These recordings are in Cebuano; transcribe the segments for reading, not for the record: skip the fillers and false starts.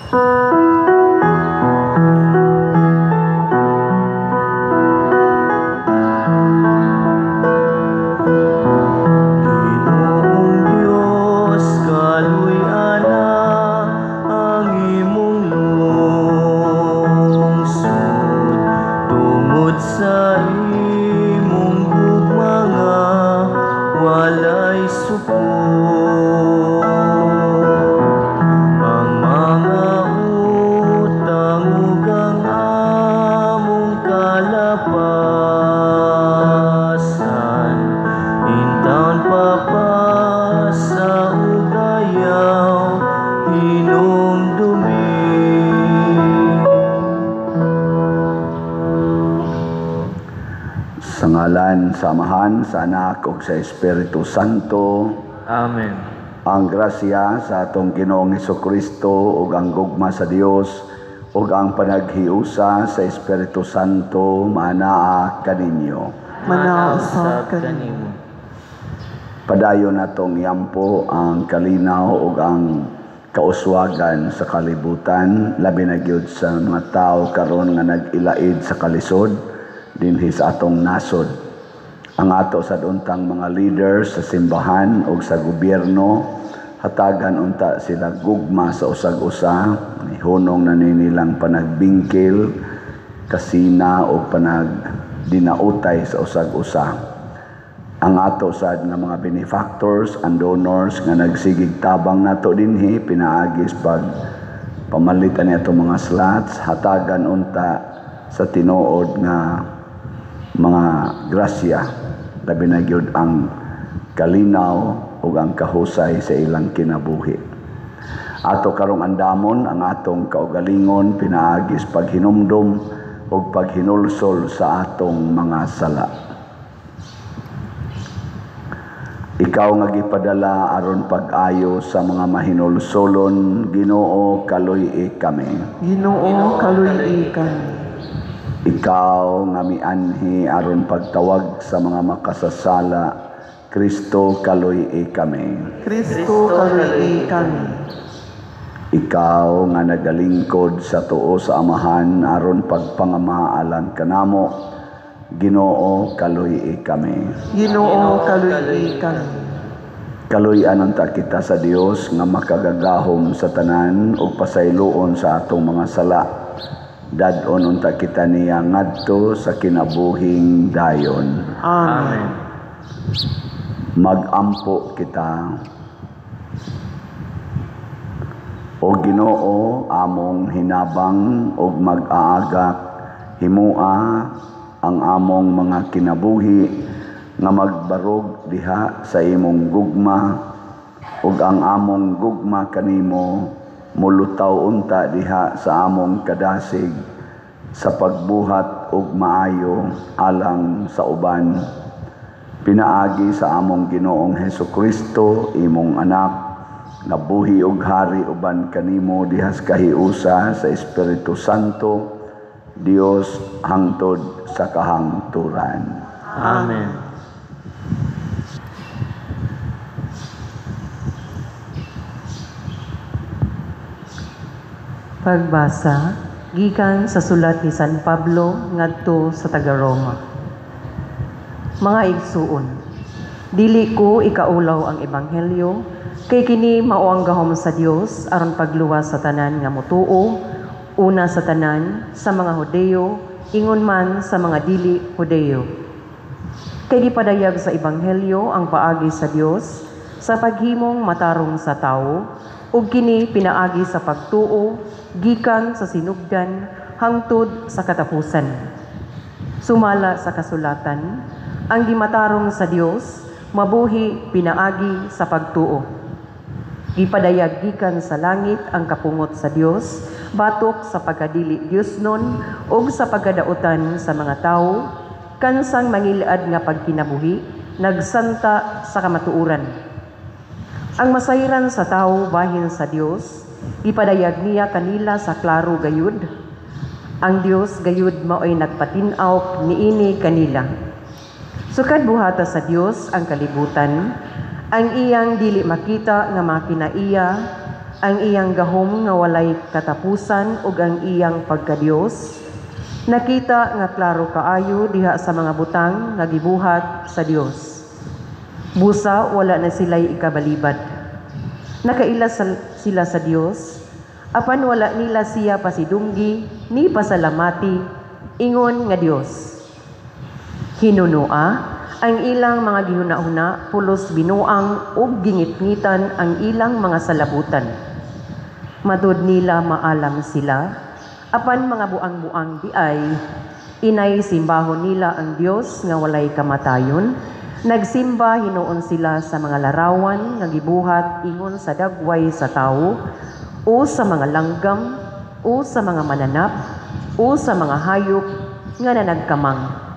Ginoong Dios, kaluy-ana ang imong lungsod tungod sa imong gugma nga walay supot. Ang mga utang ug ang among kalapasan intawon papasa ug ayaw hinumdumi. Sa ngalan sa Amahan, sa Anak ug sa Espiritu Santo. Amen. Ang grasya sa atong Ginoong Hesukristo ug ang gugma sa Dios ug ang panaghiusa sa Espiritu Santo maanaa kaninyo. Manausab kanimo. Padayon natong iampo ang kalinaw ug ang kauswagan sa kalibutan, labi na gyud sa mga tawo karon nga nag-ilaid sa kalisod dinhi sa atong nasod. Ang ato sad untang mga leaders sa simbahan ug sa gobyerno, hatagan unta sila gugma sa usag-usa, hunong na nilang panagbingkil, kasina o panagdinautay sa usag-usa. Ang ato sad nga mga benefactors and donors nga nagsigig tabang nato dinhi pinaagis pag pamalitan ni atong mga slots, hatagan unta sa tinuod nga mga grasya, labi na gyud ang kalinaw ug ang kahusay sa ilang kinabuhi. Ato karong andamon ang atong kaugalingon pinaagis paghinumdum ug paghinulsol sa atong mga sala. Ikaw nga gipadala aron pag-ayo sa mga mahinulsolon, Ginoo, kaluy-i kami. Ginoo, kaluy-i kami. Ikaw nga mianhi aron pagtawag sa mga makasasala, Kristo, kaluy-i kami. Kristo, kaluy-i kami. Ikaw nga nagalingkod sa tuo sa Amahan aron pagpangamaalan kanamo, Ginoo, kaluy-i kami. Ginoo, kaluy-i kami. Kaluy-an unta kita sa Dios nga makagagahom sa tanan ug pasayloon sa atong mga sala. Dad-on unta kita niya ngadto sa kinabuhing dayon. Amen. Magampo kita. O Ginoo, among hinabang ug mag-aagak, himua ang among mga kinabuhi nga magbarog diha sa imong gugma, ug ang among gugma kanimo mulutaw unta diha sa among kadasig sa pagbuhat og maayo alang sa uban, pinaagi sa among Ginoong Hesukristo, imong anak, nga buhi ug hari uban kanimo diha sa kahiusa sa Espiritu Santo, Dios hangtod sa kahangturan. Amen. Pagbasa gikan sa sulat ni San Pablo ngadto sa taga-Roma. Mga igsuon, dili ko ikaulaw ang ebanghelyo kay kini mao ang gahom sa Dios aron pagluwas sa tanan nga motuo, una sa tanan sa mga Hudeyo, ingon man sa mga dili Hudeyo. Kay gipadayag sa ebanghelyo ang paagi sa Dios sa paghimong matarong sa tawo, ug kini pinaagi sa pagtuo gikan sa sinugdan hangtod sa katapusan. Sumala sa kasulatan, ang gimatarong sa Dios mabuhi pinaagi sa pagtuo. Gipadayag gikan sa langit ang kapungot sa Dios batok sa pagkadili Diosnon ug sa pagkadautan sa mga tawo, kansang mangilad nga pagkinabuhi nagsanta sa kamatuoran. Ang masayran sa tawo bahin sa Dios, gipadayag niya kanila sa klaro gayud. Ang Dios gayud maoy nagpatin-aw niini kanila. Sukad buhata sa Dios ang kalibutan, ang iyang dili makita nga makinaiya ang iyang gahom nga walay katapusan ug ang iyang pagkadios, nakita nga klaro kaayo diha sa mga butang nga gibuhat sa Dios. Busa wala na sila'y ikabalibad. Nakaila sila sa Dios, apan wala nila siya pasidunggi ni pasalamati ingon nga Dios. Hinunua ang ilang mga gihuna-huna, pulos binuang ug gingitngitan ang ilang mga salabutan. Matud nila maalam sila, apan mga buang-buang di ay, inay simbahon nila ang Dios nga walay kamatayon. Nagsimba hinuon sila sa mga larawan nga gibuhat ingon sa dagway sa tawo, o sa mga langgam, o sa mga mananap, o sa mga hayop nga nanagkamang.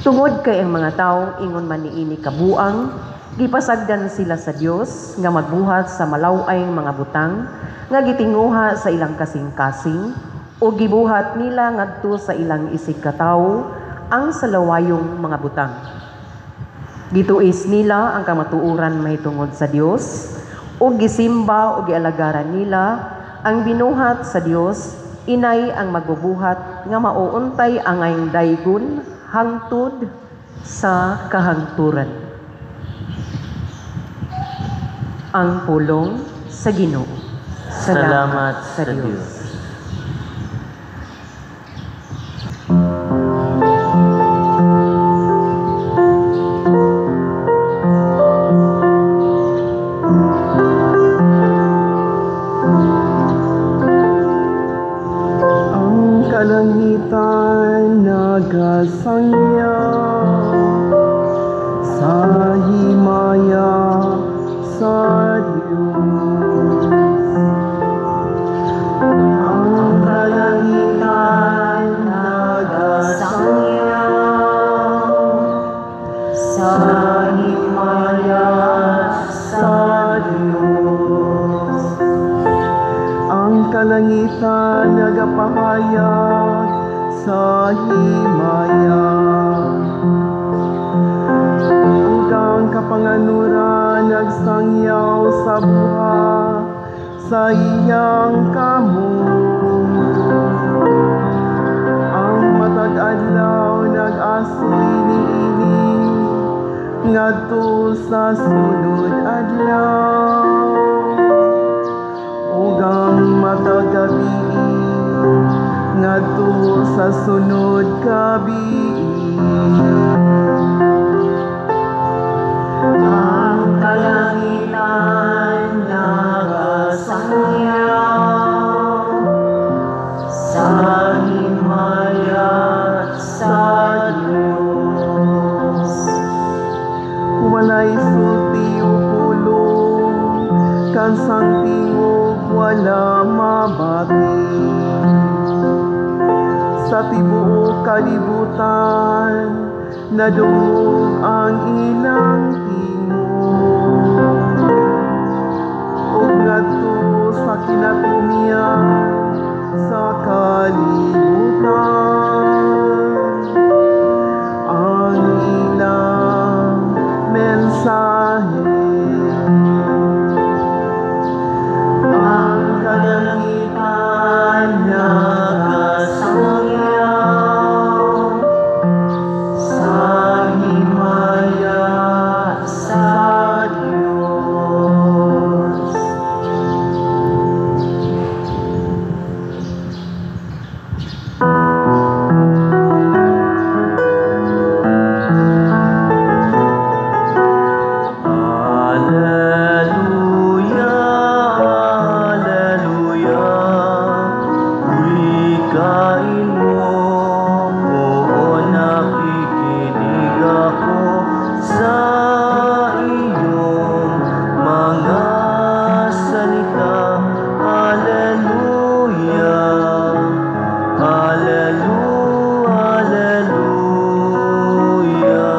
Tungod kay ang mga tawo ingon man niini kabuang, gipasagdan sila sa Dios nga magbuhat sa malaw-ay mga butang nga gitinguha sa ilang kasing-kasing o gibuhat nila ngadto sa ilang isig katawo ang salawayong mga butang. Gituis nila ang kamatuoran mahitungod sa Dios o gisimba o gialagaran nila ang binuhat sa Dios, inay ang magbubuhat nga mauuntay angayng daygon hangtod sa kahangturan. Ang pulong sa Ginoo. Salamat sa Dios. Ang kalangitan nagasangya sa himaya sa Diyos. Ang kalangitan nagasangya sa himaya sa Diyos. Ang kalangitan nagapahayag sa himaya, ug ang kapanganuran nagsangyaw sa buha sa iyang kamot. Ang matag adlaw nag-asoy niini ngadto sa sulod adlaw, ug ang matag gabi ngadto sa sunod gabi. Ang kalangitan nagasangyaw sa himaya sa Diyos. Walay sulti o pulong, kansang tingog wala mabati. Sa tibuok kalibutan, nadungog ang ilang tingog. Ug ngadto sa kinatumian sa kalibutan, ang ilang mensahe. Ang kalangitan nagasangyaw sa himaya sa Diyos. Alleluia, Alleluia, wikain mo, oo, nakikinig ako sa iyong mga salita. Alleluia, Alleluia, Alleluia.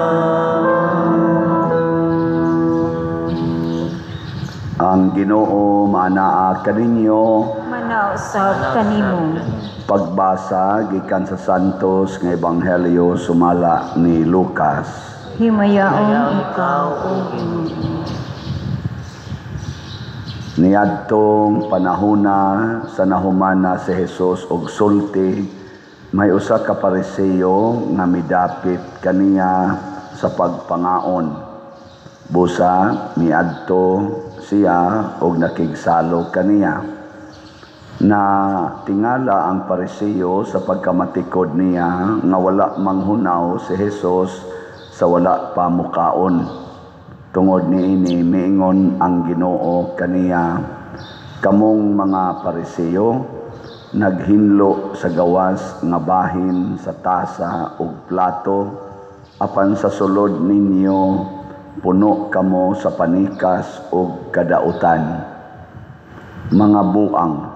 Ang Ginoo maanaa kaninyo. Manausab kanimo. Pagbasa gikan sa Santos nga Ebanghelyo sumala ni Lucas. Himayaon ikaw, O Ginoo. Niadtong panahona sa nahumana si Jesus og sulti, may usa ka Pariseo nga midapit kaniya sa pagpangaon. Busa miadto siya og nakigsalo kaniya. Na tingala ang Pariseo sa pagkamatikod niya nga wala manghunaw si Jesus sa wala pa mukaon. Tungod niini miingon ang Ginoo kaniya, "Kamong mga Pariseo naghinlo sa gawas nga bahin sa tasa ug plato, apan sa sulod ninyo puno kamo sa panikas ug kadautan. Mga buang,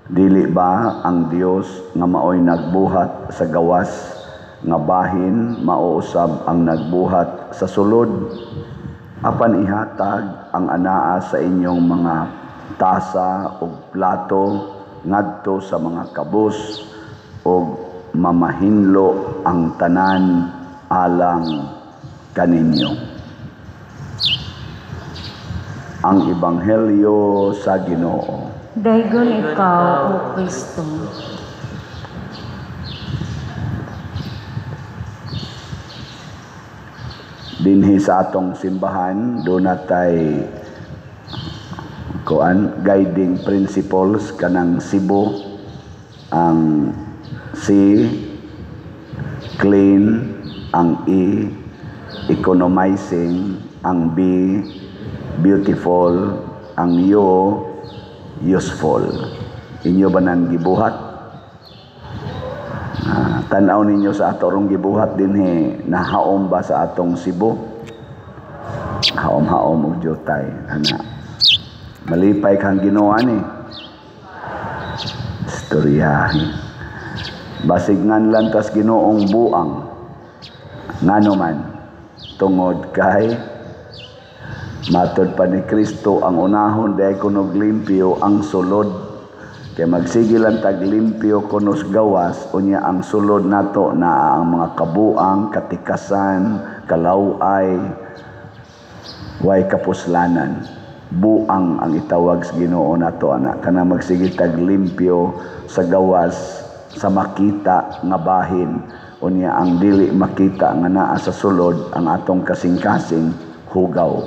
dili ba ang Dios nga maoy nagbuhat sa gawas nga bahin mao usab ang nagbuhat sa sulod? Apan ihatag ang anaa sa inyong mga tasa ug plato ngadto sa mga kabus, ug mamahinlo ang tanan alang kaninyo." Ang Ebanghelyo sa Ginoo. Daygon ikaw, O Kristo. Dinhi sa atong simbahan doon natay kuan guiding principles kanang Cebu, ang C, clean, ang E, economizing, ang B, beautiful, ang U, useful. Inyo ba nang gibuhat? Tan-aw ninyo sa ato rong gibuhat dinhi, nahaom ba sa atong Cebu? Haom-haom og jutay ana. Malipay kang Ginoo ani. Istoryahe. Basig nganlan tas Ginoong buang. Ngano man tungod kay matod pa ni Kristo ang unahon dahil kunog limpyo ang sulod. Kay magsige lang tag limpyo kunos gawas, unya ang sulod nato na ang mga kabuang, katikasan, kalaway, way kapuslanan. Buang ang itawag sa Ginoo nato ana, kana magsige tag limpyo sa gawas sa makita nga bahin, unya ang dili makita nga naa sa sulod ang atong kasing-kasing hugaw.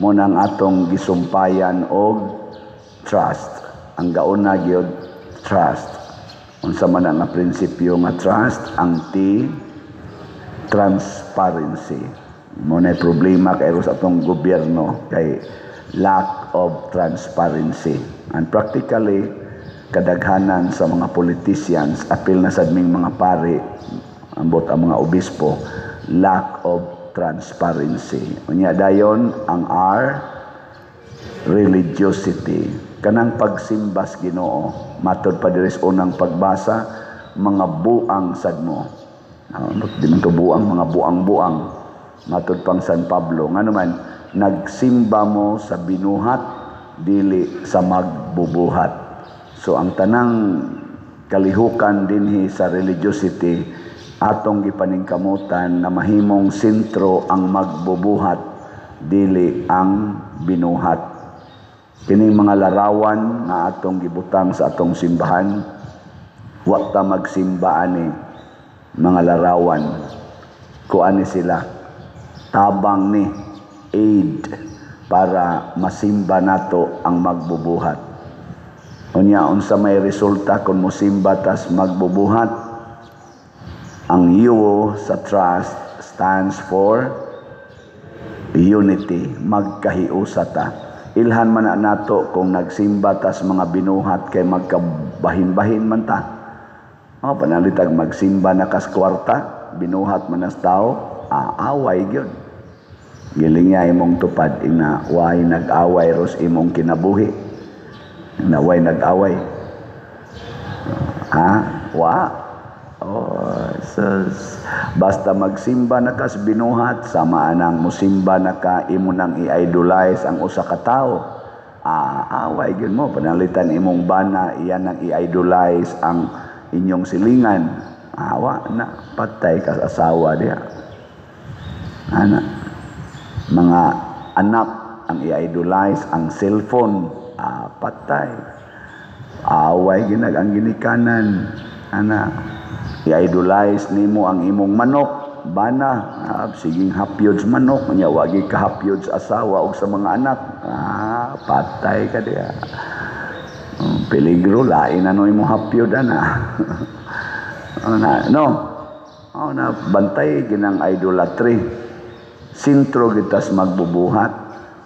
Mo nang atong gisumpayan og trust. Ang gauna gyud trust. Unsa man ang prinsipyo nga trust? Ang T, transparency. Mo na problema kay sa atong gobyerno kay lack of transparency. And practically kadaghanan sa mga politicians, apil na sad ming mga pari, ambot ang mga obispo, lack of transparency. Unya dayon ang R, religiosity. Kanang pagsimbas Ginoo, matod pa diri sa unang pagbasa, mga buang sad mo. Di man to buang, mga buang-buang. Matod pang San Pablo, ngano man nagsimba mo sa binuhat, dili sa magbubuhat. So ang tanang kalihukan dinhi sa religiosity, atong gipaningkamutan na mahimong sentro ang magbubuhat, dili ang binuhat. Kining mga larawan nga atong gibutang sa atong simbahan, wa ta magsimba ani mga larawan. Kuani sila, tabang ni aid para masimba nato ang magbubuhat. Unya unsa may resulta kung mosimba tas magbubuhat? Ang U sa trust stands for unity, magkahiusa ta. Ilhan man na nato kung nagsimba tas mga binuhat kay magkabahin-bahin man ta. Mga panalitag magsimba na kas kwarta, binuhat man as tao, aaway gyud. Giling niya imong tupad, ina way nag-away ros imong kinabuhi. Ina way nag-away. Ha? Wa? Oh, sus. Basta magsimba na kas binuhat, sama anang musimba na ka, imo nang i-idolize ang usa ka tawo. Away gyud mo, panalitan imong bana, iyan ang i-idolize ang inyong silingan. Awa na, patay kas asawa diha. Ana, mga anak ang i-idolize ang cellphone, patay. Away ginag ang ginikanan ana. I-idolize nimo ang imong manok, bana, siging hapyod sa manok, nya wagi ka hapyod sa asawa og sa mga anak, patay ka diha. Peligro lain ano imong hapyod ana. Oh, na, no. Oh, na bantay ginang idolatry. Sentro gitas magbubuhat.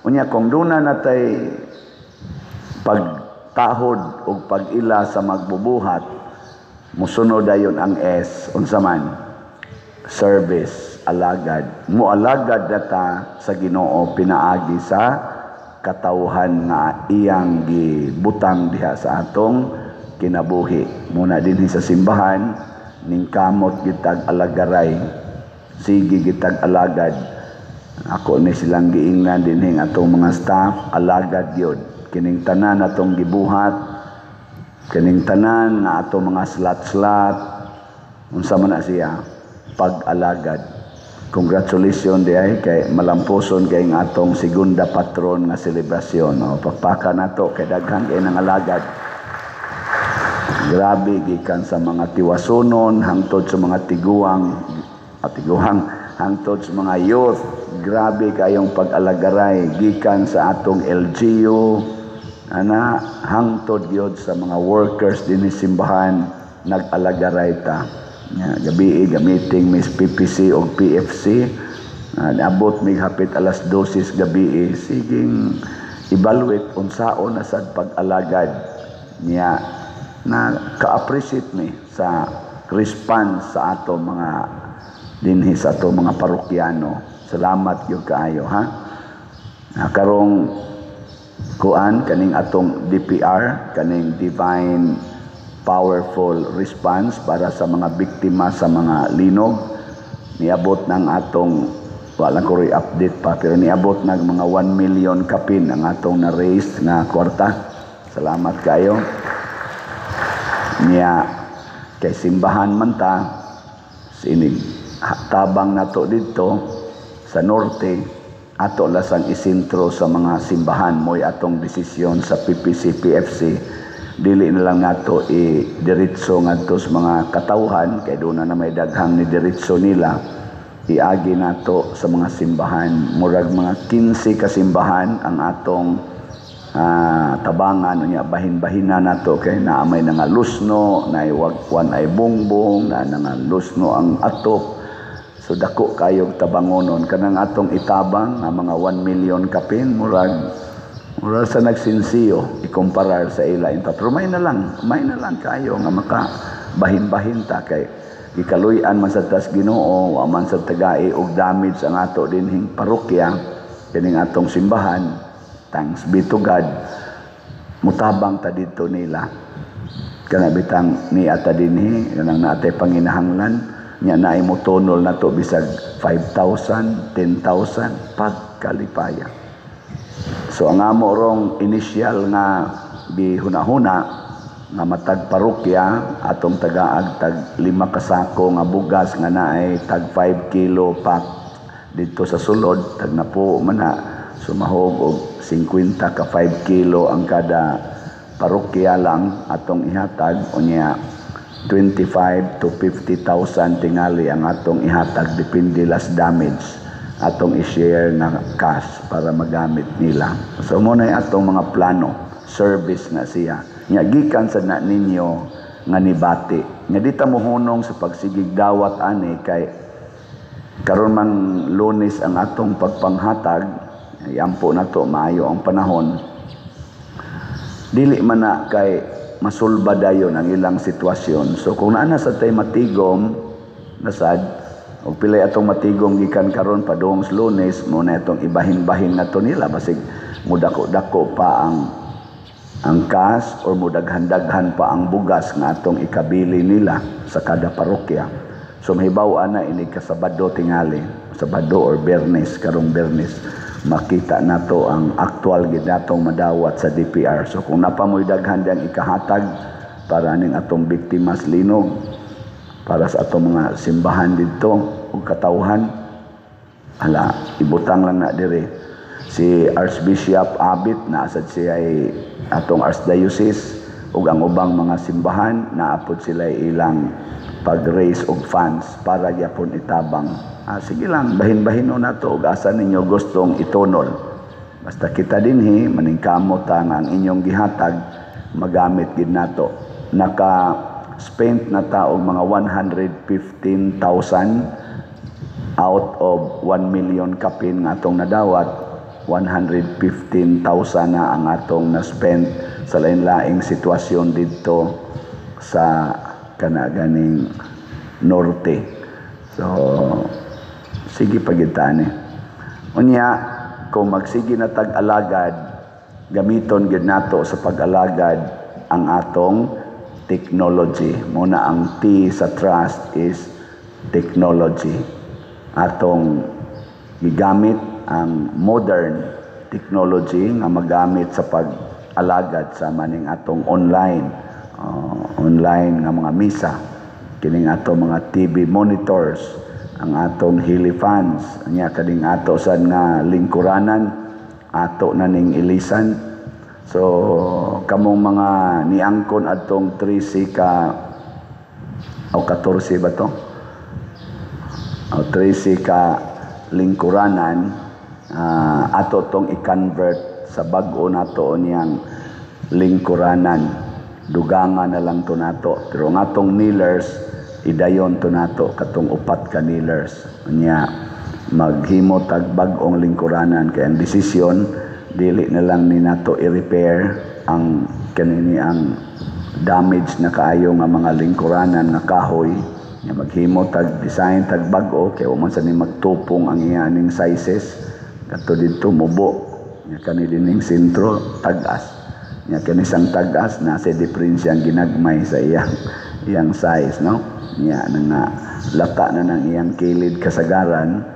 Unya kung duna natay pagtahod o pag-ila sa magbubuhat, musunod dayon ang S, unsa man? Service, alagad. Mualagad data sa Ginoo pinaagi sa katawhan nga iyang gibutang diha sa atong kinabuhi. Muna dinhi sa simbahan, ningkamot gitag alagaray, sige gitag alagad. Ako ni silang giingnan dinhi ang atong mga staff, alagad yun. Kining tanan atong gibuhat, kining tanan nga atong mga slat-slat, unsa man na siya, pag-alagad. Congratulations diay kay malampuson kay ang atong segunda patron nga selebrasyon. O, pakpaka nato kay daghan kay nang alagad. Grabe gikan sa mga tiwasunon hangtod sa mga tiguang, at tiguang hangtod sa mga youth. Grabe kayong pag-alagaray gikan sa atong LGU ana hangtod gyud sa mga workers dinhi simbahan, nag-alagaray ta. Ya, gabi gamiting mis PPC og PFC, naabot mig hapit alas 12 gabi, siging evaluate unsaon na sad pag-alagad niya, na ka-appreciate mi sa response sa ato mga dinhi sa ato mga parokyano. Salamat gyud kaayo ha. Karong kuan kaning atong DPR, kaning Divine Powerful Response para sa mga biktima sa mga linog, niabot ng atong, wala ko rin update pa, pero niabot ng mga 1 million kapin ang atong na-raise nga kwarta. Salamat kayo. Niya kay simbahan man ta, sinig tabang nato dito sa norte, ato lasang isentro sa mga simbahan. Mo'y atong desisyon sa PPC PFC, dili na lang nato i-diretso ngadto sa mga katawhan kay doon na may daghang ni diretso nila. Iagi nato sa mga simbahan. Murag mga 15 ka simbahan ang atong tabangan. Unya bahin-bahina nato kay naa may nangalusno, naay wagwan ay bongbong, na nangalusno ang atop. So dako kayog tabangonon kanang atong itabang nga mga 1 million kapin, murag murag sa nagsinsiyo ikumparar sa ila inta. Pero may na lang kayo nga maka bahin-bahin ta kay gikaluy-an man sa tas Ginoo, wa man sa tagai og damage ang ato dinhing parokya, kining atong simbahan. Thanks be to God, mutabang ta didto nila. Kana bitang niya ta dinhi kanang naatay panginahanglan nya naay motunol nato bisag 5,000, 10,000 pagkalipaya. So ang amo rong initial nga bihunahuna nga matag parokya atong tagaag tag 5 ka sako nga bugas nga naay tag 5 kilo pack didto sa sulod, tag napo man na sumahog og 50 ka 5 kilo ang kada parokya lang atong ihatag. Unya 25 to 50,000 tingali ang atong ihatag, depende las damage atong i-share na cash para magamit nila. So mo na atong mga plano, service na siya. Nya gikan sa na ninyo nga nibati. Nya di ta mohunong sa pagsigig dawat ani kay karon mang Lunes ang atong pagpanghatag, yampo na to maayo ang panahon. Dili man na kay masulba dayon ang ilang sitwasyon. So kung naa na sa tay matigom nasad og pilay atong matigom gikan karon padung sa Lunes, mo na atong ibahin-bahin na to nila basig mudako-dako pa ang cash or mudaghan-daghan pa ang bugas nga atong ikabili nila sa kada parokya. So mahibaw ana ini ka Sabado tingali, Sabado or Bernes, karong Bernes makita nato ang aktual gid natong madawat sa DPR. So kung napamoy daghan diyang ikahatag para ning atong biktimas linog, para sa atong mga simbahan didto ug katawhan, hala ibutang lang na dire. Si Archbishop Abit naa sad siya ay atong Archdiocese ug ang ubang mga simbahan naa pod sila ilang pag-raise og funds para gyapon itabang. Sige lang, bahin-bahinon nato og asa ninyo gustong itunol. Basta kita dinhi maningkamot ta nga ang inyong gihatag magamit gid nato. Naka spent na ta og mga 115,000 out of 1 million kapin nga atong nadawat. 115,000 na ang atong na-spend sa lain-laing sitwasyon didto sa kana ganing norte. So sige pa gid ta ni. Unya kung magsige na tag-alagad, gamiton gid nato sa pag-alagad ang atong technology. Muna ang T sa trust is technology. Atong gigamit ang modern technology nga magamit sa pag-alagad sa maning atong online nga mga misa, kining atong mga TV monitors, ang atong helifans nya, kaning ato sad nga lingkuranan, ato na ning ilisan. So kamong mga niangkon adtong 13 ka o 14 ba to o 13 ka lingkuranan, ato tong i-convert sa bag-o nato niyang lingkuranan. Dugangan na lang to nato, pero ang atong kneelers idayon to nato, katong upat ka kneelers. Nya maghimo tag bag-ong lingkuranan kay ang desisyon dili na lang ni nato i-repair ang kanini, ang damage na kaayo nga mga lingkuranan nga kahoy. Nya maghimo tag design tag bag-o kay wa man sa ni magtupong ang iya ning sizes. Kadto didto mubo, nya kani dining sentro tag-as, nya kani sang tag-as na sa diferensya ang ginagmay sa iyang size, no? Nya na nga lata na nang iyang kilid kasagaran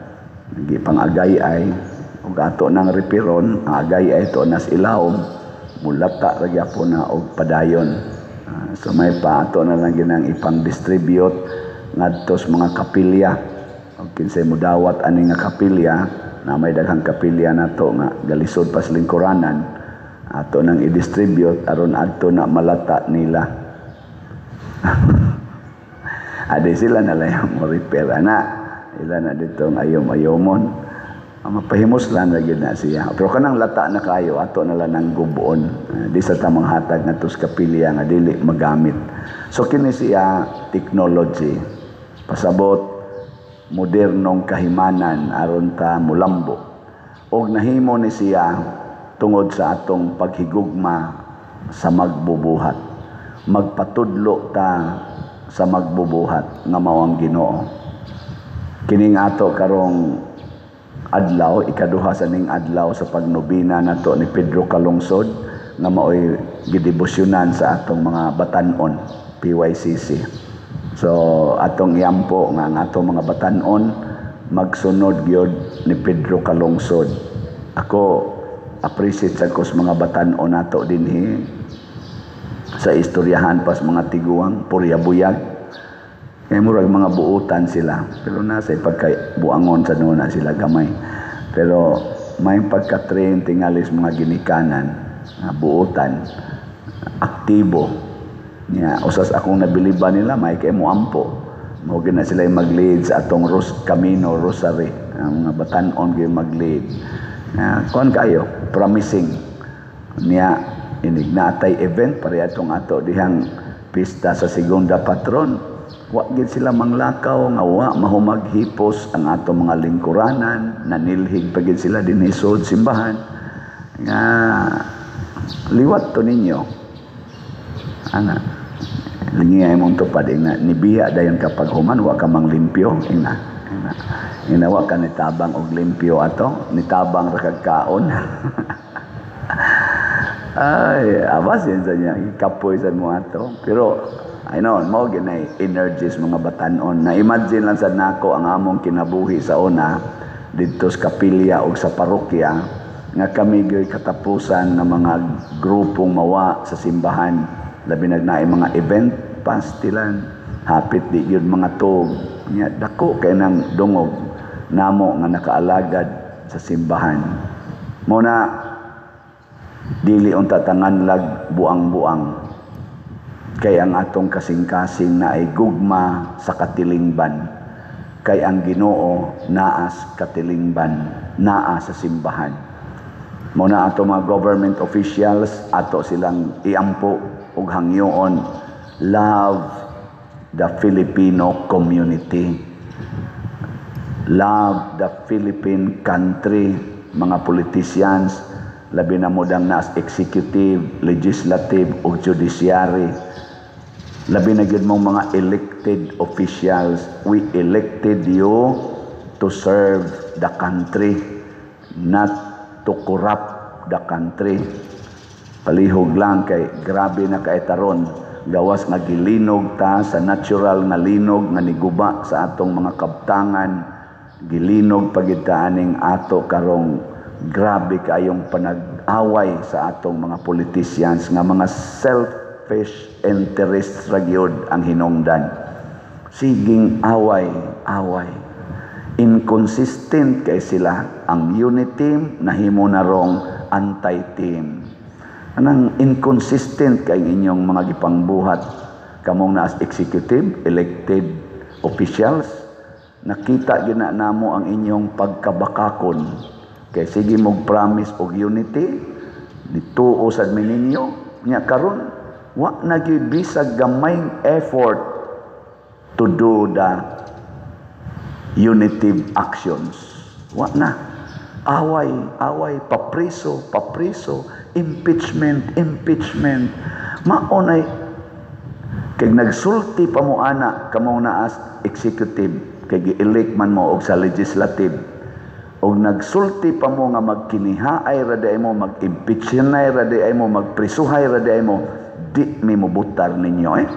gipang agay-ay ug ato nang repiron ang agay-ay to nas ilawom, mulata ra gyapon na og padayon. So may pa ato na lang ginang ipang-distribute ngadto sa mga kapilya og kinsay mudawat ani nga kapilya na may daghang kapilya nato nga galisod pas lingkuranan, ato nang i-distribute aron adto na malata nila. Adi sila na lang mo repair ana, ila na dito ang ayom-ayomon. Mapahimos lang na gyud na siya, pero kanang lata na kayo ato na lang ang guboon. Di sa tamang hatag nga sa kapilya nga dili magamit. So kini siya technology, pasabot modernong kahimanan aron ta mulambo, og nahimo ni siya tungod sa atong paghigugma sa magbubuhat. Magpatudlo ta sa magbubuhat nga mao ang Ginoo. Kining ato karong adlaw, ikaduha sa ning adlaw sa pagnobina nato ni Pedro Calungsod nga maoy gidebosyonan sa atong mga batan-on PYCC. So atong iampo nga ang atong mga batan-on magsunod gyud ni Pedro Calungsod. Ako appreciate sa ko sa mga batan-on nato dinhi sa istoryahan pas mga tiguang purya buyag. Kaya murag mga buutan sila, pero nasa pagkabuangon sa nuna sila gamay. Pero may pagka-train tingalis mga ginikanan, nga buutan, aktibo. Nya usas akong nabiliban nila may kay moampo. Mao gyud na sila mag-lead sa atong Ros Camino Rosary. Ang mga batan-on gyud mag-lead. Kuan kayo, promising. Nya inig natay event pare atong ato dihang pista sa Segunda Patron. Wa gid sila manglakaw nga wa mahumaghipos ang atong mga lingkuranan, nanilhig pa gid sila dinhi sud simbahan. Nga liwat to ninyo. Ana, lingi ay mong tupad ina nibiya dayon kapag human wa ka mang limpyo ina. Ina, ina wa ka nitabang og limpyo ato, nitabang ra kag kaon. Ay, abas yan sa niya, kapoy sa mo ato. Pero I know, mao ginay energies mga batan-on. Na imagine lang sad nako ang among kinabuhi sa una didto sa kapilya og sa parokya nga kami gyoy katapusan ng mga grupong mawa sa simbahan, labi na naay mga event pastilan, hapit di gyud mga tug nya dako kay nang dungog namo nga nakaalagad sa simbahan. Mao na dili unta tanganlag buang-buang, kay ang atong kasing-kasing na ay gugma sa katilingban, kay ang Ginoo naa sa katilingban, naa sa simbahan. Mao na ato mga government officials, ato silang iampo ug hangyoon, love the Filipino community, love the Philippine country. Mga politicians, labi na mo dang naas executive, legislative ug judiciary, labi na gyud mong mga elected officials. We elected you to serve the country, not to corrupt the country. Palihog lang kay grabe na kay taron, gawas nga gilinog ta sa natural nga linog nga niguba sa atong mga kabtangan, gilinog pagid ta aning ato karong grabe kayong panag-away sa atong mga politicians nga mga selfish interests ra gyud ang hinungdan. Siging away, away. Inconsistent kay sila. Ang unity nahimo na rong anti-team. Anang inconsistent kay inyong mga gipangbuhat, kamong naas executive, elected officials. Nakita gina namo ang inyong pagkabakakon. Kay sige mog promise og unity, nituo sad mi ninyo, nya karon wa na gyud bisag gamayng effort to do the unitive actions. Wa na. Away, away, papriso, papriso, impeachment, impeachment. Maunay kay nagsulti pa mo ana kamong naas executive, kay gi-elect man mo og sa legislative, og nagsulti pa mo nga magkinihaay ra di mo, mag-impeachnay ra di mo, magprisuhay ra di mo, di mi mobutar ninyo eh.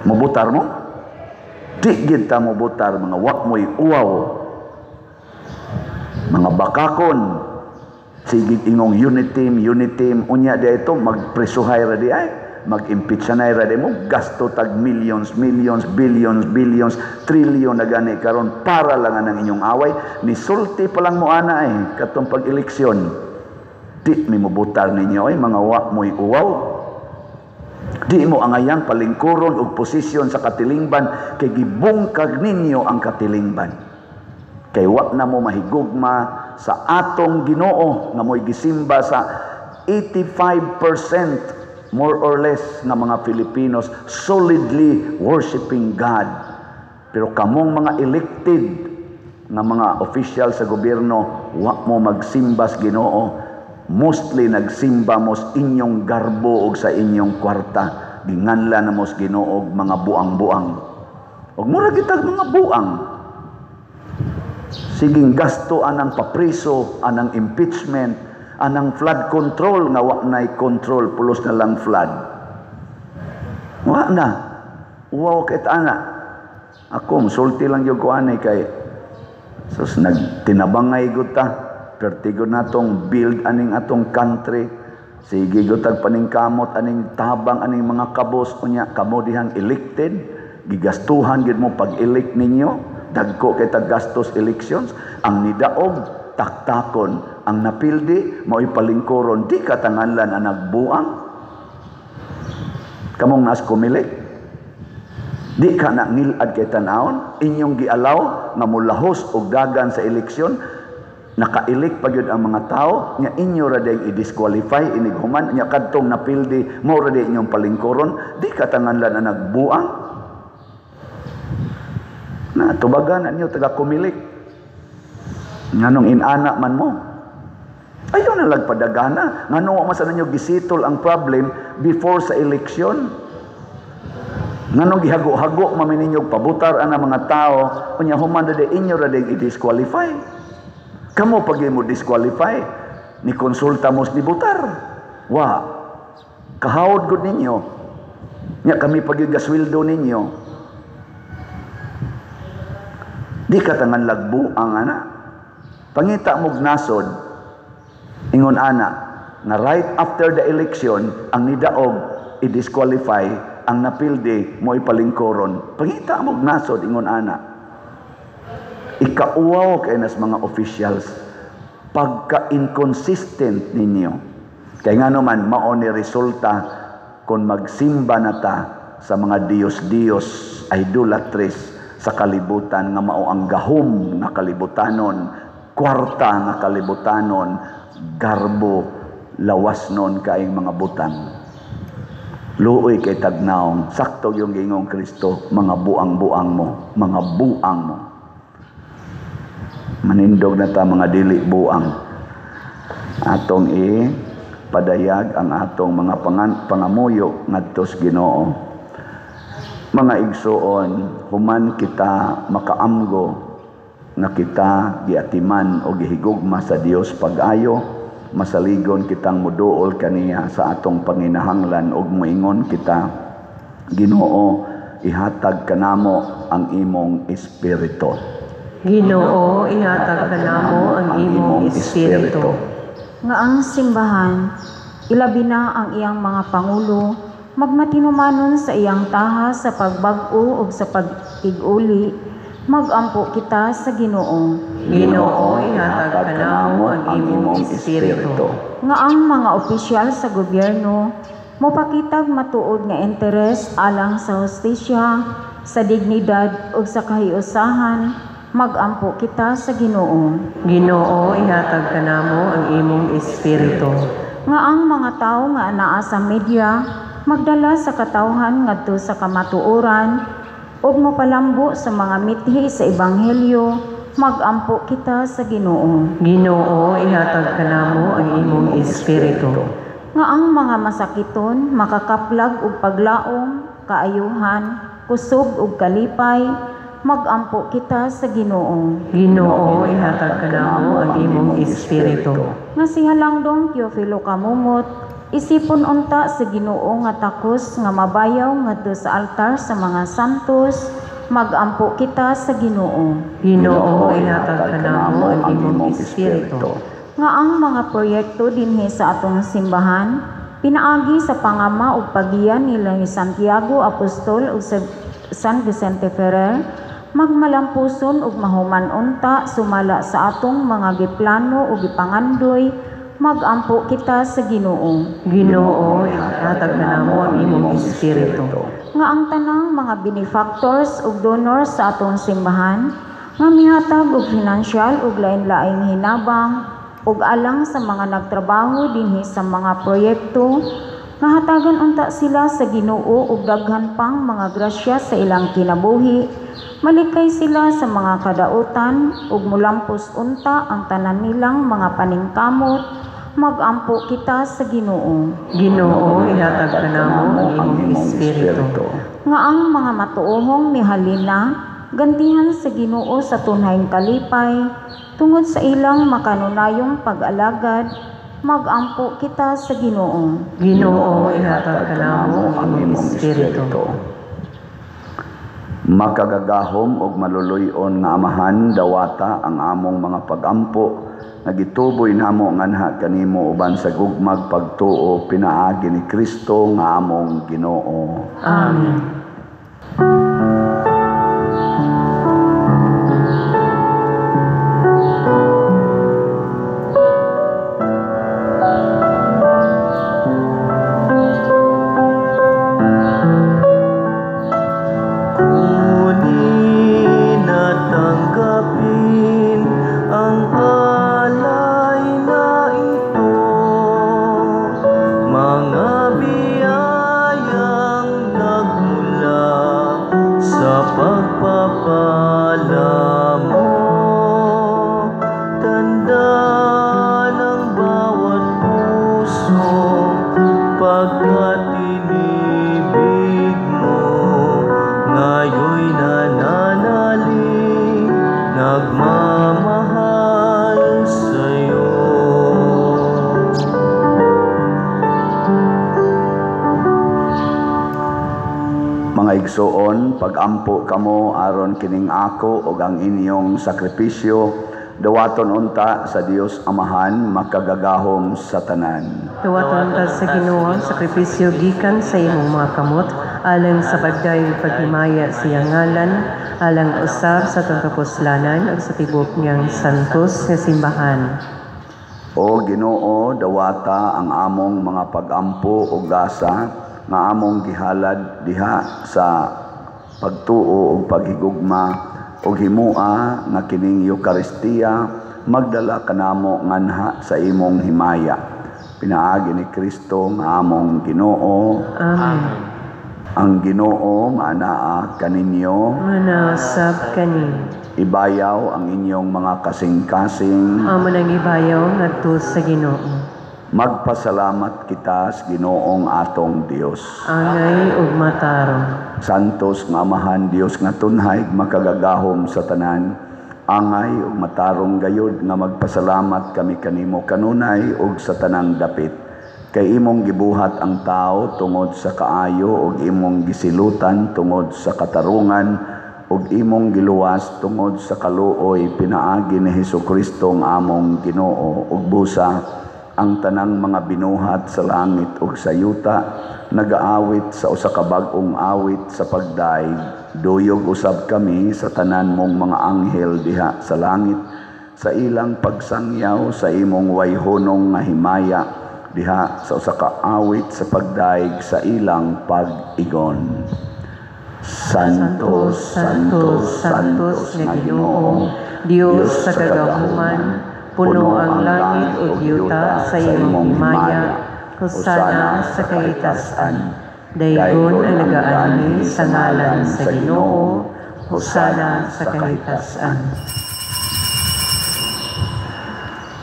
Mobutar mo? Di gid ta mobutar, mga wa mo'y uwaw. Mga bakakon, sige ingong unity team, unity team, unya di ito, magprisuhay ra di ay, mag-impeachnay ra di mo, gasto tag millions, millions, billions, billions, trillion na gani karon para lang ang inyong away. Nisulti pa lang mo ana eh, katong pag-eleksyon. Di mi mobutar ninyo ay, mga wa mo'y uwaw. Di mo angayang palingkuron og posisyon sa katilingban kay gibungkag ninyo ang katilingban. Kay wa na mo mahigugma sa atong Ginoo nga mo'y gisimba sa 85% more or less nga mga Filipinos solidly worshiping God. Pero kamong mga elected nga mga official sa gobyerno, wa mo magsimba sa Ginoo. Mostly nagsimba mo sa inyong garbo og sa inyong kwarta. Ginganla na mo sa Ginoo og mga buang-buang. Og mura kitag mga buang. Siging gasto anang papriso, anang impeachment, anang flood control nga wa na'y control, pulos na lang flood. Wa na. Uwaw kit ana. Ako, musulti lang yung ko ani kay sus nagtinabangay gud ta. Pertigo natong build aning atong country. Sige gud tag paningkamot aning tabang aning mga kabos, unya kamo dihang elected, gigastuhan gid mo pag-elect ninyo. Dagko kay tag gastos elections, ang nidaog taktakon, ang napildi mao'y palingkuron, di katanganlan ang nagbuang. Kamong naas kumilik, di ka na ngilad kay tan-awon, inyong gialaw nga mulahos og dagan sa eleksyon, naka-elect pa gyud ang mga tao, nya inyo ra day i-disqualify inig human, nya kadtong napildi mao ra day inyong palingkuron, di katanganlan ang nagbuang. Na tubagan na niyo taga kumilik. Nganong inana man mo? Ayaw na lagpadagana. Nganong wa man sa ninyo gisitol ang problem before sa eleksyon? Nganong gihago-hago man ninyo pabutar ang mga tao, unya human na inyo ra day i-disqualify. Kamo pag mo disqualify, ni konsulta mo ni butar. Wa. Kahawod gud ninyo. Nya kami pag gasweldo ninyo. Di ka tangan lagbu ang ana. Pangita mog nasod, ingon ana, na right after the election, ang nidaog, i-disqualify, ang napildi, mo'y palingkoron. Pangita mog nasod, ingon ana. Ikauwaw kay nas mga officials. Pagka-inconsistent ninyo. Kay nga naman, mao ni resulta kung magsimba na ta sa mga Diyos-Diyos, idolatries sa kalibutan nga mao ang gahom nga kalibutanon, kwarta nga kalibutanon, garbo, lawas nun kaing mga butang. Luoy kay tagnaong, sakto yung gingong Kristo, mga buang-buang mo, mga buang mo. Manindog na ta mga dili buang. Atong ipadayag ang atong mga pangamuyo ngadto sa Ginoo. Mga igsuon, human kita makaamgo nga kita giatiman o gihigugma sa Dios pag-ayo, masaligon kitang muduol kaniya sa atong panginahanglan ug moingon kita, Ginoo, ihatag kanamo ang imong espiritu. Ginoo, ihatag kanamo ang imong espiritu. Nga ang simbahan, ilabi na ang iyang mga pangulo, magmatinumanon sa iyang taha sa pagbag-o ug sa pagtig-uli, magampo kita sa Ginoo. Ginoo, ihatag kanamo ang imong espiritu. Nga ang mga opisyal sa gobyerno mopakitag matuod nga interes alang sa hustisya, sa dignidad ug sa kahiusahan, magampo kita sa Ginoo. Ginoo, ihatag kanamo ang imong espiritu. Nga ang mga tawo nga anaa sa media magdala sa katawhan ngadto sa kamatuoran ug mopalambo sa mga mithi sa ebanghelyo, magampo kita sa Ginoo. Ginoo, ihatag kanamo ang imong espiritu. Nga ang mga masakiton makakaplag og paglaom, kaayuhan, kusog ug kalipay, magampo kita sa Ginoo. Ginoo, ihatag kanamo ang imong espiritu. Nga si Halangdong Teofilo Camomot, isipon unta sa Ginoo nga takos nga mabayaw ngadto sa altar sa mga santos, magampo kita sa Ginoo. Ginoo, ihatag kanamo ang imong espiritu. Nga ang mga proyekto dinhi sa atong simbahan, pinaagi sa pangama ug pagiya nila ni Santiago Apostol ug San Vicente Ferrer, magmalampuson ug mahuman unta sumala sa atong mga giplano ug gipangandoy, magampo kita sa Ginoo. Ginoo, ihatag kanamo ang imong espiritu. Nga ang tanang mga benefactors ug donors sa atong simbahan nga mihatag og financial ug lain-laing hinabang ug alang sa mga nagtrabaho dinhi sa mga proyekto, nga hatagan unta sila sa Ginoo ug daghan pang mga grasya sa ilang kinabuhi, malikay sila sa mga kadautan ug mulampos unta ang tanan nilang mga paningkamot, magampo kita sa Ginoo. Ginoo, ihatag kanamo ang imong espiritu. Nga ang mga matuohong mihalina, gantihan sa Ginoo sa tunayng kalipay, tungod sa ilang makanunayong pag-alagad, magampo kita sa Ginoo. Ginoo, ihatag kanamo ang imong espiritu. Makagagahom og maluluy-on nga Amahan, dawata ang among mga pagampo nga gituboy namo nganha kanimo uban sa gugmag pagtuo pinaagi ni Kristo nga among Ginoo. Amen. Kunin at tanggapin ang alay na ito, mga biyayang nagmula sa pagpapala mo. Tanda ng bawat puso, pagkat inibig mo, ngayon'y nananalig, nagmamahal sa'yo. Mga igsoon, pagampo kamo aron kining ako ug ang inyong sakripisyo, dawaton unta sa Dios Amahan makagagahom sa tanan. Dawaton ta sa Ginoo ang sakripisyo gikan sa imong mga kamot, alang sa pagdayon paghimaya sa iyang ngalan, alang usab sa atong kapuslanan ug sa tibuok niyang santos nga simbahan. O Ginoo, dawata ang among mga pagampo o gasa nga among gihalad diha sa pagtuo ug paghigugma ug himua nga kining Eukaristiya magdala kanamo nganha sa imong himaya. Pinaagi ni Kristo nga among Ginoo. Amen. Ang Ginoo maanaa kaninyo. Manausab kani. Ibayaw ang inyong mga kasing-kasing. Amo nang ibayaw ngadto sa Ginoo. Magpasalamat kita sa Ginoong atong Dios. Angay ug matarong. Santos nga Amahan, Dios nga tunhay, makagagahom sa tanan, angay ug matarong gayud nga magpasalamat kami kanimo kanunay ug sa tanang dapit. Kay imong gibuhat ang tao tungod sa kaayo ug imong gisilutan tungod sa katarungan ug imong giluwas tungod sa kaluoy pinaagi ni Hesukristo ang among Ginoo. Ug busa ang tanang mga binuhat sa langit ug sa yuta nagaawit sa usa ka bag-ong awit sa pagdaig. Duyog usab kami sa tanan mong mga anghel diha sa langit sa ilang pagsangyaw sa imong wayhunong nga himaya diha sa usa ka awit sa pagdaig sa ilang pag-igon. Santo, Santo, Santos nga Ginoo, Dios sa kagahuman, puno ang langit ug yuta sa imong himaya, hosana sa kahitasan. Daygon ang nagaanhi sa ngalan sa Ginoo, hosana sa kahitasan.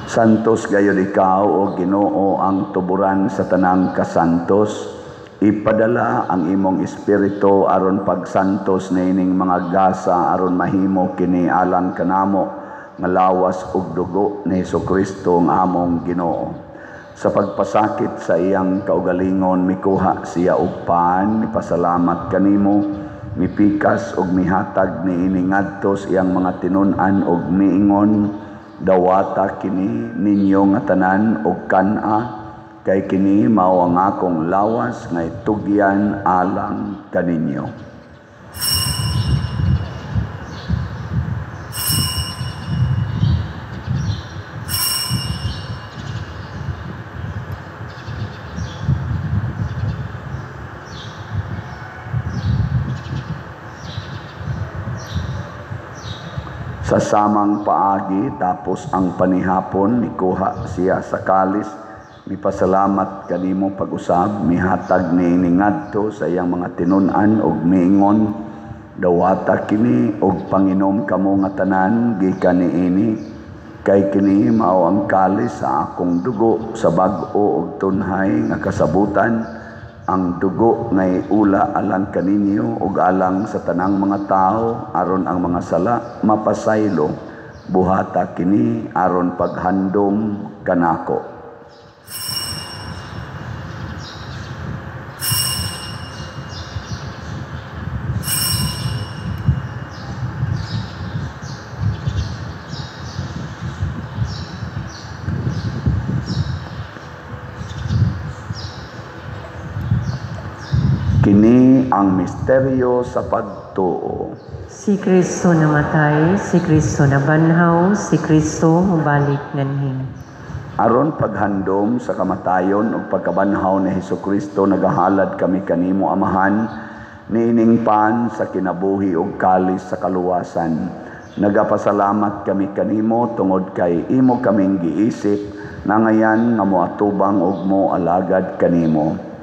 Santos gayud ikaw, o Ginoo, ang tuburan sa tanang kasantos. Ipadala ang imong espiritu aron pagsantos niining mga gasa aron mahimo kini alang kanamo nga lawas ug dugo ni Hesukristo ang among Ginoo. Sa pagpasakit sa iyang kaugalingon mikuha siya og pan, mipasalamat kanimo, mipikas ug mihatag niini ngadto sa iyang mga tinun-an ug miingon, dawata kini ninyo nga tanan og kan-a, kay kini mao ang akong lawas nga itugyan alang kaninyo. Sa samang paagi tapos ang panihapon, mikuha siya sa kalis, mipasalamat kanimo pag-usab, mihatag niini ngadto sa iyang mga tinun-an ug miingon, dawata kini ug panginom kamo nga tanan gikan niini, kay kini mao ang kalis sa akong dugo sa bag-o ug tunhay nga kasabutan, ang dugo nga iula alang kaninyo ug alang sa tanang mga tawo aron ang mga sala mapasaylo. Buhata kini aron paghandom kanako. Kini ang misteryo sa pagtuo. Si Kristo namatay, si Kristo nabanhaw, si Kristo mobalik nganhi. Aron paghandom sa kamatayon ug pagkabanhaw ni Hesukristo, nagahalad kami kanimo Amahan niining pan sa kinabuhi ug kalis sa kaluwasan. Nagapasalamat kami kanimo tungod kay imo kaming giisip nangayan nga moatubang ug moalagad kanimo.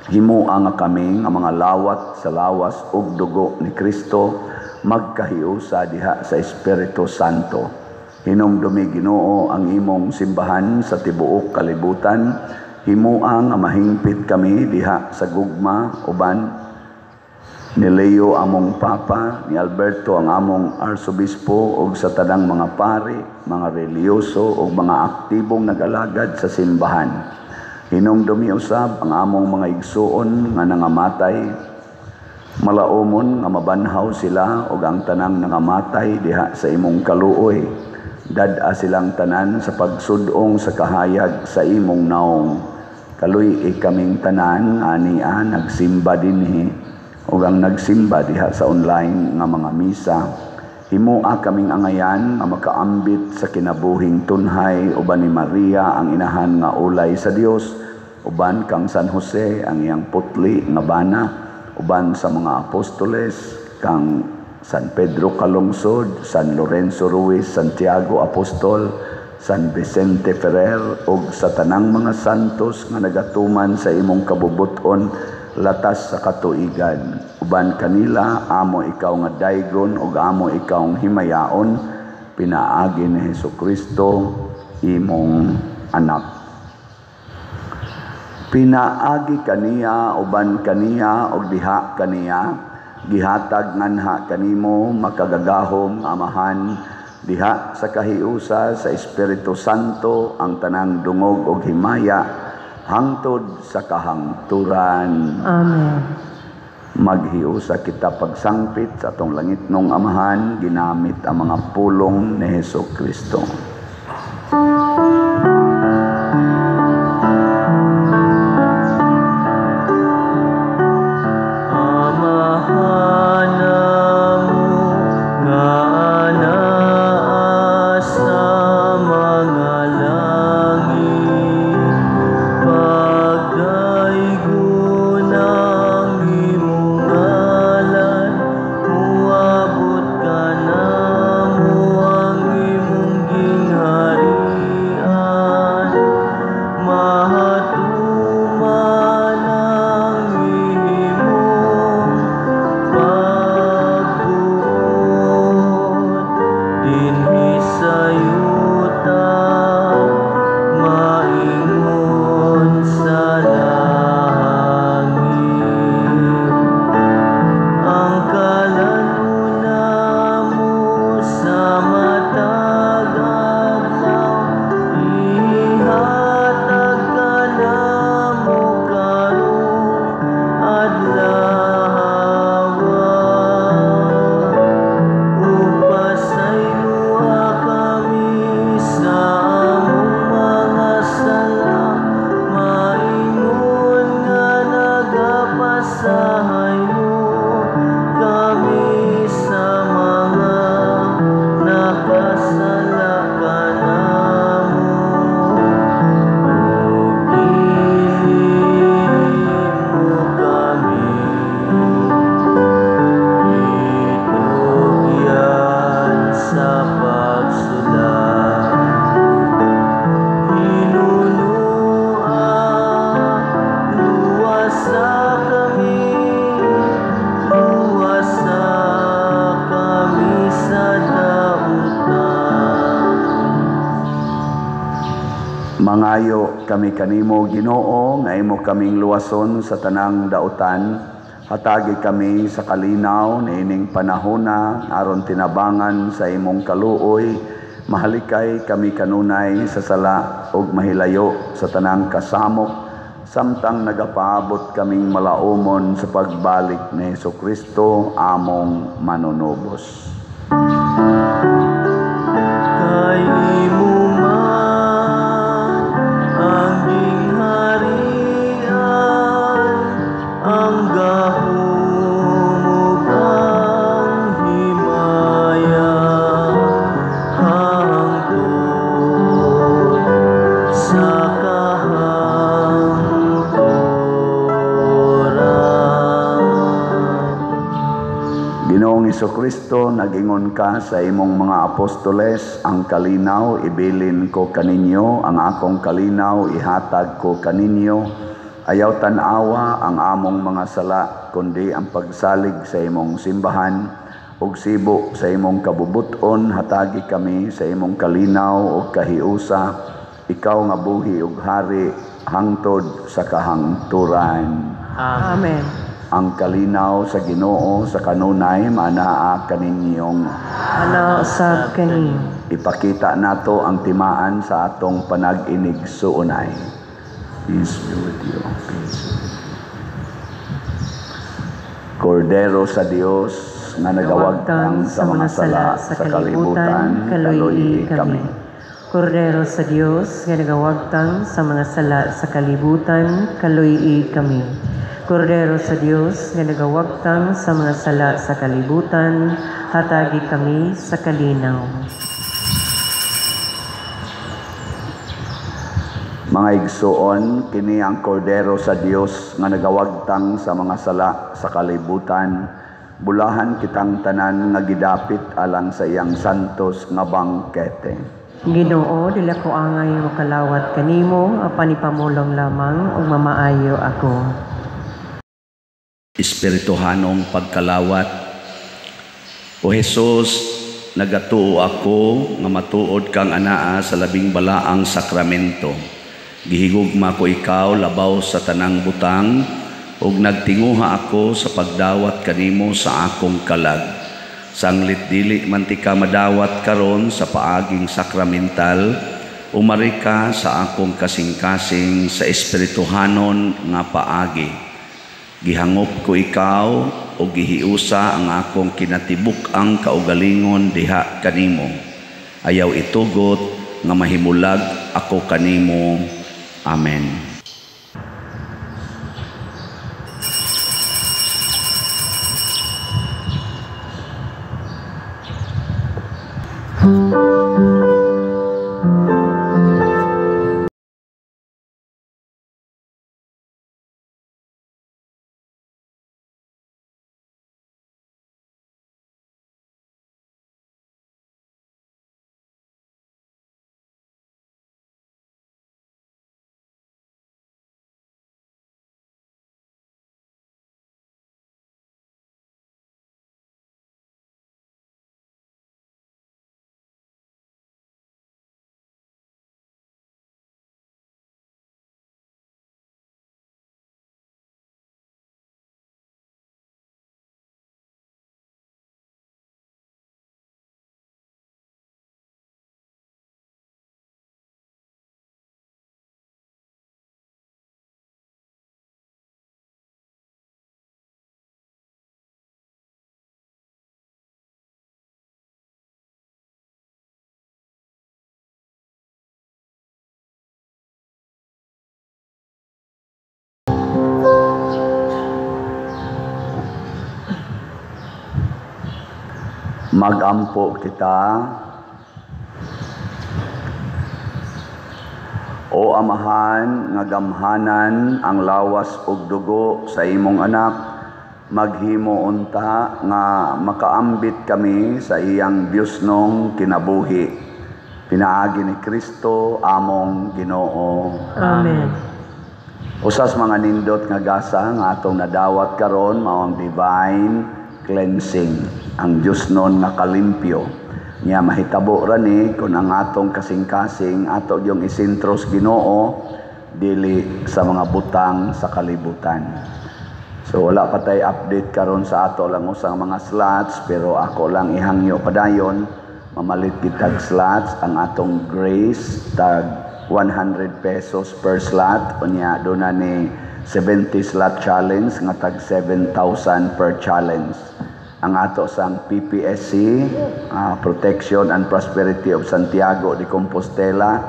Himua nga kami nga mga lawat sa lawas ug dugo ni Kristo magkahiusa diha sa Espiritu Santo. Hinumdumi Ginoo ang imong simbahan sa tibuok kalibutan. Himua nga mahingpit kami diha sa gugma uban ni Leo among Papa, ni Alberto ang among Arsobispo ug sa tanang mga pari, mga relihiyoso ug mga aktibong nag-alagad sa simbahan. Hinumdumi usab ang among mga igsuon nga nangamatay, malaumon nga mabanhaw sila ug ang tanang nangamatay diha sa imong kaluoy. Dad-a silang tanan sa pagsudong sa kahayag sa imong naong. Kaluy-i kaming tanan ania nagsimba dinhi ug ang nagsimba diha sa online nga mga misa. Himoa kaming angayan nga makaambit sa kinabuhing tunhay uban ni Maria ang inahan nga ulay sa Dios, uban kang San Jose ang iyang putli nga bana, uban sa mga apostoles kang San Pedro Calungsod, San Lorenzo Ruiz, Santiago Apostol, San Vicente Ferrer ug sa tanang mga santos nga nagatuman sa imong kabubut-on latas sa katuigan. Uban kanila amo ikaw nga daygon ug amo ikaw himayaon, pinaagi ni Hesukristo imong anak. Pinaagi kaniya, uban kaniya ug diha kaniya, gihatag nganha kanimo makagagahom Amahan diha sa kahiusa sa Espiritu Santo ang tanang dungog ug himaya hangtod sa kahangturan. Amen. Maghiusa kita pagsangpit sa atong langitnong Amahan ginamit ang mga pulong ni Hesukristo. Amahan namo nga naa sa mga langit, pagdaygon ang imong ngalan, muabot kanamo ang imong gingharian, mahatuman ang imong pagbuot dinhi sa yuta, maingon sa langit. Ang kalan-on namo sa matag adlaw, ihatag kanamo karong adlaw. Ug pasayloa kami sa among mga sala, maingon nga nagapasaylo kami sa mga nakasala kanamo. Ug dili mo kami itugyan sa pagsulat, hinunoa luwasa kami, luwasa kami sa dautan. Mangayo kami kanimo, Ginoo, nga imo kaming luwason sa tanang dautan. Hatagi kami sa kalinaw niining panahona aron tinabangan sa imong kaluoy, mahalikay kami kanunay sa sala ug mahilayo sa tanang kasamok, samtang nagapaabot kaming malaumon sa pagbalik ni Hesukristo among manunubos. Kay imo man ang gingharian, ang gahom ug ang himaya, hangtod sa kahangturan. Ginoong Hesukristo, nagingon ka sa imong mga apostoles, ang kalinaw ibilin ko kaninyo, ang akong kalinaw ihatag ko kaninyo. Ayaw tan-awa ang among mga sala, kundi ang pagsalig sa imong simbahan ug sibo sa imong kabubuton, hatagi kami sa imong kalinaw ug kahiusa, ikaw nga buhi ug hari hangtod sa kahangturan. Amen. Ang kalinaw sa Ginoo sa kanunay manaa kaninyong Ana usab kaninyo. Ipakita nato ang timaan sa atong panag-inig-suunay. Peace be with you. Peace be with you. Kordero sa Dios nga nagawagtang sa mga sala sa kalibutan, kaluyi kami. Kordero sa Dios nga nagawagtang sa mga sala sa kalibutan, kaluyi kami. Kordero sa Dios nga nagawagtang sa mga sala sa kalibutan, hatagi kami sa kalinaw. Mga igsuon, kini ang Kordero sa Dios nga nagawagtang sa mga sala sa kalibutan. Bulahan kitang tanan nga gidapit alang sa iyang santos nga bangkete. Ginoo, dili ko angay makalawat kanimo, apan ipamulong lamang ug mamaayo ako. Espirituhanong pagkalawat. O Hesus, nagatuo ako nga matuod kang anaa sa labing balaang sakramento. Gihigugma ko ikaw labaw sa tanang butang, ug nagtinguha ako sa pagdawat kanimo sa akong kalag. Sanglit dili man ti ka madawat karon sa paaging sakramental, umari ka sa akong kasing-kasing sa espirituhanon nga paagi. Gihangop ko ikaw o gihiusa ang akong kinatibuk-ang kaugalingon diha kanimo. Ayaw itugot nga mahimulag ako kanimo. Amen. Magampo kita. O Amahan nga gamhanan ang lawas ug dugo sa imong anak, maghimo unta nga makaambit kami sa iyang Diyosnong kinabuhi. Pinaagi ni Kristo among Ginoo. Amen. Usas mga nindot nga gasa nga atong nadawat karon mao ang divine cleansing, ang Diyosnon nga kalimpyo. Nya mahitabo ra ni kun ang atong kasing-kasing ato yung isentros Ginoo dili sa mga butang sa kalibutan. So wala pa tay update karon sa ato lang usang mga slots, pero ako lang ihangyo padayon mamalit kitag slots ang atong grace tag 100 pesos per slot, unya do na ni 70 slot challenge nga tag 7,000 per challenge. Ang ato sang PPSC, Protection and Prosperity of Santiago de Compostela,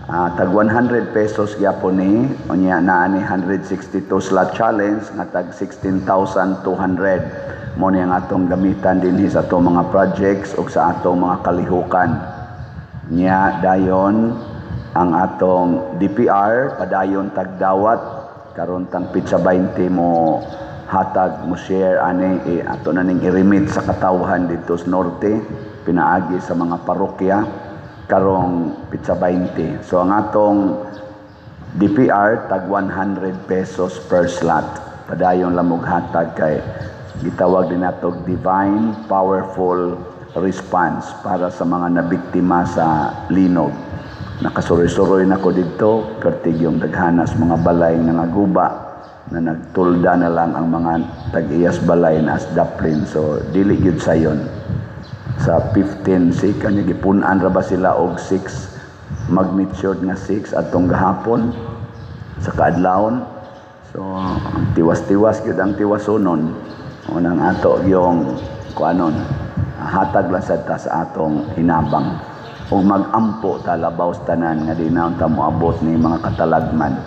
tag 100 pesos gyapon ni, unya naa ni 162 slot challenge nga tag 16,200. Mo ni ang atong gamitan dinhi sa atong mga projects ug sa atong mga kalihukan. Nya dayon ang atong DPR padayon tagdawat karon tang pitsa 20 mo hatag mo share ani, ato na ning i-remit sa katawhan dito sa norte pinaagi sa mga parokya karong pitsa 20. So ang atong DPR tag 100 pesos per slot. Padayon lamog hatag kay gitawag din nato divine powerful response para sa mga nabiktima sa linog. Nakasuroy-suroy na ko didto, pertig yung daghanas mga balay nga naguba na nagtulda na lang ang mga tag-iyas balay na as daplin. So dili gyud sayon. Sa 15 si kanya gipun-an ra ba sila og 6 magnitude nga 6 atong gahapon sa kaadlawon. So tiwas-tiwas gyud ang tiwasonon. Unang ato yung kuanon, hatag lang sad ta sa atong hinabang. Ug magampo ta labaw sa tanan nga di na ta moabot ni mga katalagman.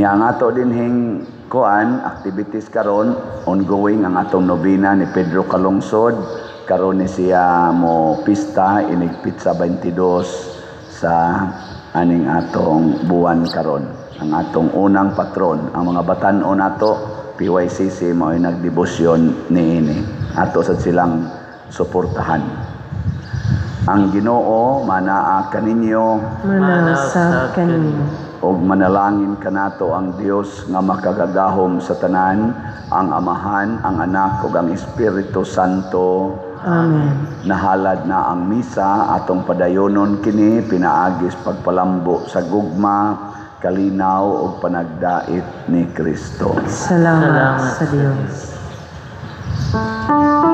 Nya ang ato dinhing Kuan activities karon, ongoing ang atong nobena ni Pedro Calungsod. Karon ni siya mo pista inig petsa 22 sa aning atong buwan karon. Ang atong unang patron, ang mga batan-on nato PYCC, mao'y nagdebosyon niini. Ato sad silang suportahan. Ang Ginoo manaa kaninyo. Manaa sab kanimo. Ug manalangin kanato ang Dios nga makagagahom sa tanan, ang Amahan, ang Anak ug ang Espiritu Santo. Amen. Nahalad na ang misa, atong padayonon kini pinaagis pagpalambo sa gugma, kalinaw ug panagdait ni Kristo. Salamat Salamat sa sa Dios. Diyos.